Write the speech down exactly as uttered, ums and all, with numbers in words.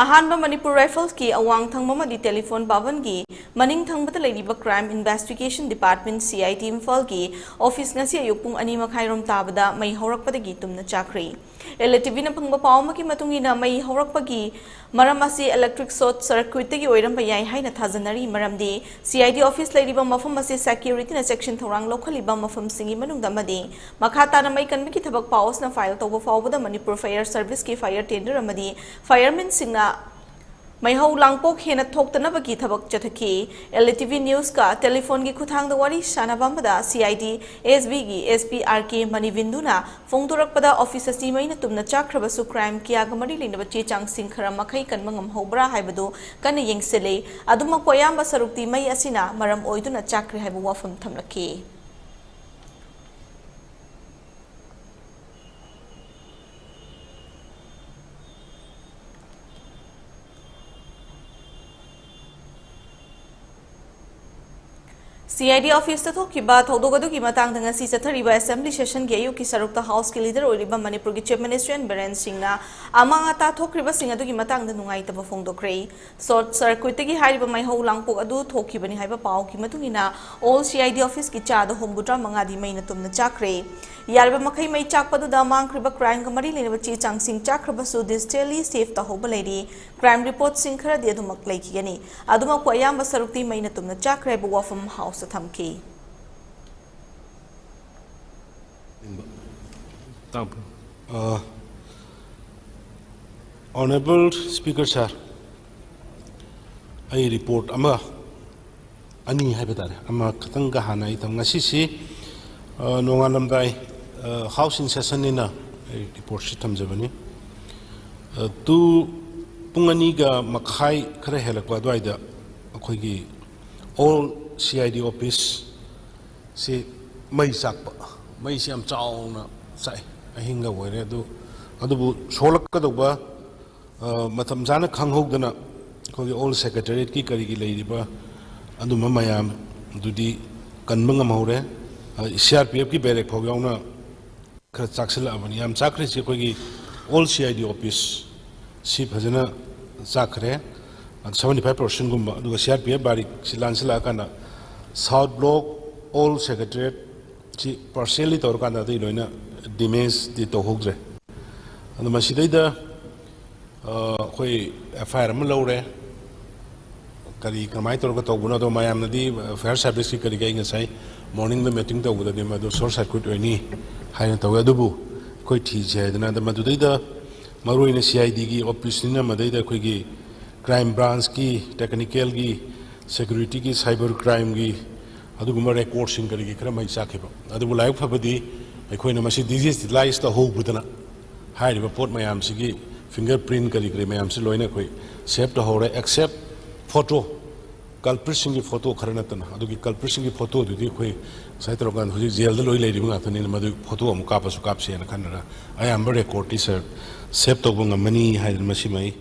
ꯑꯍꯥꯟꯕ ꯃꯅꯤꯄꯨꯔ ꯔꯥꯏꯐꯜꯁꯀꯤ ꯑꯋꯥꯡ ꯊꯪꯕ ꯑꯃꯗꯤ ꯇꯦꯂꯤꯐꯣꯟ ꯚꯕꯟꯒꯤ ꯃꯅꯤꯡ ꯊꯪꯕꯗ ꯂꯩꯔꯤꯕ Crime Investigation Department, C I D, ꯏꯝꯐꯥꯜꯒꯤ ꯑꯣꯐꯤꯁ ꯉꯁꯤ ꯑꯌꯨꯛ ꯄꯨꯡ ꯑꯅꯤ ꯃꯈꯥꯏꯔꯣꯝ ꯇꯥꯕꯗ ꯃꯩ ꯍꯧꯔꯛꯄꯗꯒꯤ ꯇꯨꯝꯅ ꯆꯥꯈ꯭ꯔꯦ꯫ L T Vꯅ ꯐꯪꯕ ꯄꯥꯎ ꯑꯃꯒꯤ ꯃꯇꯨꯡ ꯏꯟꯅ, ꯃꯩ ꯍꯧꯔꯛꯄꯒꯤ ꯃꯔꯝ ꯑꯁꯤ electric short circuitꯇꯒꯤ ꯑꯣꯏꯔꯝꯕ ꯌꯥꯏ ꯍꯥꯏꯅ ꯊꯥꯖꯅꯔꯤ, ꯃꯔꯝꯗꯤ C I D ꯑꯣꯐꯤꯁ ꯂꯩꯔꯤꯕ ꯃꯐꯝ ꯑꯁꯤ securityꯅ ꯆꯦꯛꯁꯤꯟ ꯊꯧꯔꯥꯡ ꯂꯧꯈꯠꯂꯤꯕ ꯃꯐꯝꯁꯤꯡꯒꯤ ꯃꯅꯨꯡꯗ ꯑꯃꯅꯤ꯫ ꯃꯈꯥ ꯇꯥꯅ ꯃꯩ ꯀꯟꯕꯒꯤ ꯊꯕꯛ ꯄꯥꯎꯁꯅ ꯐꯥꯏꯜ ꯇꯧꯕ ꯐꯥꯎꯕꯗ ꯃꯅꯤꯄꯨꯔ ꯐꯥꯌꯔ ꯁꯔꯚꯤꯁꯀꯤ ꯐꯥꯌꯔ ꯇꯦꯟꯗꯔ ꯑꯃꯗꯤ ꯐꯥꯌꯔꯃꯦꯟꯁꯤꯡꯅ ꯃꯩꯍꯧ ꯂꯥꯡꯄꯣꯛ ꯍꯦꯟꯅ ꯊꯣꯛꯇꯅꯕꯒꯤ ꯊꯕꯛ ꯆꯠꯊꯈꯤ꯫ L T V ꯅ꯭ꯌꯨꯁꯀ ꯇꯦꯂꯤꯐꯣꯟꯒꯤ ꯈꯨꯠꯊꯥꯡꯗ ꯋꯥꯔꯤ ꯁꯥꯅꯕ ꯑꯃꯗ C I D S Bꯒꯤ S P R K ꯃꯅꯤꯕꯤꯟꯗꯨꯅ ꯐꯣꯡꯗꯣꯔꯛꯄꯗ, ꯑꯣꯐꯤꯁ ꯑꯁꯤ ꯃꯩꯅ ꯇꯨꯝꯅ ꯆꯥꯛꯈ꯭ꯔꯕꯁꯨ, crime ꯀꯌꯥꯒ ꯃꯔꯤ ꯂꯩꯅꯕ ꯆꯦ ꯆꯥꯡꯁꯤꯡ ꯈꯔ ꯃꯈꯩ ꯀꯟꯕ ꯉꯝꯍꯧꯕ꯭ꯔꯥ ꯍꯥꯏꯕꯗꯨ ꯀꯟꯅ ꯌꯦꯡꯁꯤꯜꯂꯤ꯫ ꯑꯗꯨꯃꯛꯄꯨ, ꯑꯌꯥꯝꯕ ꯁꯔꯨꯛꯇꯤ ꯃꯩ ꯑꯁꯤꯅ ꯃꯔꯝ ꯑꯣꯏꯗꯨꯅ ꯆꯥꯛꯈ꯭ꯔꯦ ꯍꯥꯏꯕ ꯋꯥꯐꯝ ꯊꯝꯂꯛꯈꯤ꯫ C I D ꯑꯣꯐꯤꯁꯇ ꯊꯣꯛꯈꯤꯕ ꯊꯧꯗꯣꯛ ꯑꯗꯨꯒꯤ ꯃꯇꯥꯡꯗ ꯉꯁꯤ ꯆꯠꯊꯔꯤꯕ ꯑꯦꯁꯦꯝꯕ꯭ꯂꯤ ꯁꯦꯁꯟꯒꯤ ꯑꯌꯨꯛꯀꯤ ꯁꯔꯨꯛꯇ ꯍꯥꯎꯁꯀꯤ ꯂꯤꯗꯔ ꯑꯣꯏꯔꯤꯕ ꯃꯅꯤꯄꯨꯔꯒꯤ ꯆꯤꯐ ꯃꯤꯅꯤꯁꯇꯔ ꯑꯦꯟ ꯕꯤꯔꯦꯟ ꯁꯤꯡꯅ ꯑꯃꯥꯡ ꯑꯇꯥ ꯊꯣꯛꯈ꯭ꯔꯤꯕꯁꯤꯡ ꯑꯗꯨꯒꯤ ꯃꯇꯥꯡꯗ ꯅꯨꯡꯉꯥꯏꯇꯕ ꯐꯣꯡꯗꯣꯛꯈ꯭ꯔꯦ꯫ ꯁꯣꯔꯠ ꯁꯔꯀ꯭ꯌꯨꯠꯇꯒꯤ ꯍꯥꯏꯔꯤꯕ ꯃꯩꯍꯧ ꯂꯥꯡꯄꯣꯛ ꯑꯗꯨ ꯊꯣꯛꯈꯤꯕꯅꯤ ꯍꯥꯏꯕ ꯄꯥꯎꯒꯤ ꯃꯇꯨꯡ ꯏꯟꯅ, ꯑꯣꯜ C I D ꯑꯣꯐꯤꯁꯀꯤ ꯆꯥꯗ ꯍꯨꯝꯐꯨꯇꯔꯥ ꯃꯉꯥꯗꯤ ꯃꯩꯅ ꯇꯨꯝꯅ ꯆꯥꯛꯈ꯭ꯔꯦ꯫ ꯌꯥꯔꯤꯕ ꯃꯈꯩ ꯃꯩ ꯆꯥꯛꯄꯗꯨꯗ ꯃꯥꯡꯈ꯭ꯔꯤꯕ ꯀ꯭ꯔꯥꯏꯝꯒ ꯃꯔꯤ ꯂꯩꯅꯕ ꯆꯦ ꯆꯥꯡꯁꯤꯡ ꯆꯥꯛꯈ꯭ꯔꯕꯁꯨ, ꯗꯤꯖꯤꯇꯦꯜꯂꯤ ꯁꯦꯐ ꯇꯧꯍꯧꯕ ꯂꯩꯔꯤ꯫ ꯀ꯭ꯔꯥꯏꯝ ꯔꯤꯄꯣꯔꯠꯁꯤꯡ ꯈꯔꯗꯤ ꯑꯗꯨꯃꯛ ꯂꯩꯈꯤꯒꯅꯤ꯫ ꯑꯗꯨꯃꯛꯄꯨ, ꯑꯌꯥꯝꯕ ꯁꯔꯨꯛꯇꯤ ꯃꯩꯅ ꯇꯨꯝꯅ ꯆꯥꯛꯈ꯭ꯔꯦ ꯍꯥꯏꯕ ꯋꯥꯐꯝ ꯍꯥꯎꯁꯇ ꯊꯝꯈꯤ꯫ ꯇꯥꯕ꯭ꯔꯣ? ꯑ, Honourable Speaker Sir, ꯑꯩ ꯔꯤꯄꯣꯔꯠ ꯑꯃ, ꯑꯅꯤ ꯍꯥꯏꯕ ꯇꯥꯔꯦ, ꯑꯃ ꯈꯛꯇꯪꯒ ꯍꯥꯟꯅ ꯑꯩ ꯊꯝ-, ꯉꯁꯤꯁꯤ, ꯑ, ꯅꯣꯡꯉꯥꯜꯂꯝꯗꯥꯏ, ꯑ, ꯍꯥꯎꯁ ꯏꯟ ꯁꯦꯁꯟꯅꯤꯅ ꯑꯩ ꯔꯤꯄꯣꯔꯠꯁꯤ ꯊꯝꯖꯕꯅꯤ꯫ ꯑ, ꯇꯨ, ꯄꯨꯡ ꯑꯅꯤꯒ ꯃꯈꯥꯏ ꯈꯔ ꯍꯦꯜꯂꯛꯄ ꯑꯗꯨꯋꯥꯏꯗ ꯑꯩꯈꯣꯏꯒꯤ all C I D office ꯁꯤ ꯃꯩ ꯆꯥꯛꯄ, ꯃꯩꯁꯤ ꯌꯥꯝ ꯆꯥꯎꯅ ꯆꯥꯛꯏ, ꯑꯍꯤꯡꯒ ꯑꯣꯏꯔꯦ꯫ ꯑꯗꯨ, ꯑꯗꯨꯕꯨ ꯁꯣꯛꯂꯛꯀꯗꯧꯕ, ꯑ, ꯃꯇꯝ ꯆꯥꯅ ꯈꯪꯍꯧꯗꯅ ꯑꯩꯈꯣꯏꯒꯤ ꯑꯣꯜ ꯁꯦꯀ꯭ꯔꯦꯇꯔꯤꯌꯦꯠꯀꯤ ꯀꯔꯤꯒꯤ ꯂꯩꯔꯤꯕ ꯑꯗꯨꯝꯕ ꯃꯌꯥꯝꯗꯨꯗꯤ ꯀꯟꯕ ꯉꯝꯍꯧꯔꯦ꯫ ꯑ, C R P Fꯀꯤ ꯕꯦꯔꯦꯛ ꯐꯥꯎ ꯌꯥꯎꯅ ꯈꯔ ꯆꯥꯛꯁꯤꯜꯂꯛꯑꯕꯅꯤ꯫ ꯌꯥꯝ ꯆꯥꯛꯈ꯭ꯔꯤꯁꯤ ꯑꯩꯈꯣꯏꯒꯤ all C I D office ꯁꯤ ꯐꯖꯅ ꯆꯥꯛꯈ꯭ꯔꯦ, ꯁꯕꯦꯟꯇꯤ ꯐꯥꯏꯚ ꯄꯥꯔꯁꯦꯟꯒꯨꯝꯕ꯫ ꯑꯗꯨꯒ ꯁꯤ ꯑꯥꯔ ꯄꯤ ꯑꯦꯐ ꯕꯥꯔꯤꯛꯁꯤ ꯂꯥꯟꯁꯤꯜꯂꯛꯑꯀꯥꯟꯗ ꯁꯥꯎꯠ ꯕ꯭ꯂꯣꯛ ꯑꯣꯜ ꯁꯦꯀ꯭ꯔꯦꯇꯔꯤꯌꯦꯠꯁꯤ ꯄꯥꯔꯁꯦꯜꯂꯤ ꯇꯧꯔꯀꯥꯟꯗ ꯑꯇꯩ ꯂꯣꯏꯅ ꯗꯦꯃꯦꯖꯇꯤ ꯇꯧꯍꯧꯗ꯭ꯔꯦ꯫ ꯑꯗꯣ ꯃꯁꯤꯗꯩꯗ ꯑꯩꯈꯣꯏ ꯑꯦꯐ ꯑꯥꯏ ꯑꯥꯔ ꯑꯃ ꯂꯧꯔꯦ꯫ ꯀꯔꯤ ꯀꯃꯥꯏꯅ ꯇꯧꯔꯒ ꯇꯧꯕꯅꯣ? ꯑꯗꯣ ꯃꯌꯥꯝꯅꯗꯤ ꯐꯥꯌꯔ ꯁꯥꯔꯚꯤꯁꯀꯤ ꯀꯔꯤ ꯀꯔꯤ ꯉꯁꯥꯏ ꯃꯣꯔꯅꯤꯡꯗ ꯃꯤꯇꯤꯡ ꯇꯧꯕꯗꯗꯤ ꯃꯗꯨ ꯁꯣꯔꯠ ꯁꯔꯀ꯭ꯌꯨꯠ ꯑꯣꯏꯅꯤ ꯍꯥꯏꯅ ꯇꯧꯋꯦ꯫ ꯑꯗꯨꯕꯨ ꯑꯩꯈꯣꯏ ꯊꯤꯁꯦ ꯍꯥꯏꯗꯅ, ꯑꯗ ꯃꯗꯨꯗꯩꯗ ꯃꯔꯨꯑꯣꯏꯅ ꯁꯤ ꯑꯥꯏ ꯗꯤꯒꯤ ꯑꯣꯐꯤꯁꯅꯤꯅ ꯃꯗꯩꯗ ꯑꯩꯈꯣꯏꯒꯤ ꯀ꯭ꯔꯥꯏꯝ ꯕ꯭ꯔꯥꯟꯁꯀꯤ, ꯇꯦꯛꯅꯤꯀꯦꯜꯒꯤ, ꯁꯦꯀ꯭ꯌꯨꯔꯤꯇꯤꯒꯤ, ꯁꯥꯏꯕꯔ ꯀ꯭ꯔꯥꯏꯝꯒꯤ ꯑꯗꯨꯒꯨꯝꯕ ꯔꯦꯀꯣꯔꯠꯁꯤꯡ ꯀꯔꯤꯒꯤ ꯈꯔ ꯃꯩ ꯆꯥꯛꯈꯤꯕ꯫ ꯑꯗꯨꯕꯨ ꯂꯥꯏꯕꯛ ꯐꯕꯗꯤ ꯑꯩꯈꯣꯏꯅ ꯃꯁꯤ ꯗꯤꯖꯤꯇꯦꯂꯥꯏꯁ ꯇꯧꯍꯧꯕꯗꯅ ꯍꯥꯏꯔꯤꯕ ꯄꯣꯠ ꯃꯌꯥꯝꯁꯤꯒꯤ ꯐꯤꯡꯒꯔ ꯄ꯭ꯔꯤꯟ ꯀꯔꯤ ꯀꯔꯤ ꯃꯌꯥꯝꯁꯤ ꯂꯣꯏꯅ ꯑꯩꯈꯣꯏ ꯁꯦꯞ ꯇꯧꯍꯧꯔꯦ, ꯑꯦꯛꯁꯦꯞ ꯐꯣꯇꯣ, ꯀꯜꯄ꯭ꯔꯤꯠꯁꯤꯡꯒꯤ ꯐꯣꯇꯣ ꯈꯔ ꯅꯠꯇꯅ꯫ ꯑꯗꯨꯒꯤ ꯀꯜꯄ꯭ꯔꯤꯠꯁꯤꯡꯒꯤ ꯐꯣꯇꯣꯗꯨꯗꯤ ꯑꯩꯈꯣꯏ ꯉꯁꯥꯏ ꯇꯧꯔꯀꯥꯟꯗ ꯍꯧꯖꯤꯛ ꯖꯦꯜꯗ ꯂꯣꯏ ꯂꯩꯔꯤꯕ ꯉꯥꯛꯇꯅꯤꯅ ꯃꯗꯨ ꯐꯣꯇꯣ ꯑꯃꯨꯛ ꯀꯥꯞꯄꯁꯨ ꯀꯥꯞꯁꯦꯅ ꯈꯟꯅꯔ ꯑꯌꯥꯝꯕ ꯔꯦꯀꯣꯔꯠꯇꯤ ꯁꯥꯔ ꯁꯦꯞ ꯇꯧꯕ ꯉꯝꯃꯅꯤ ꯍꯥꯏꯗꯅ ꯃꯁꯤꯃ ꯑꯩ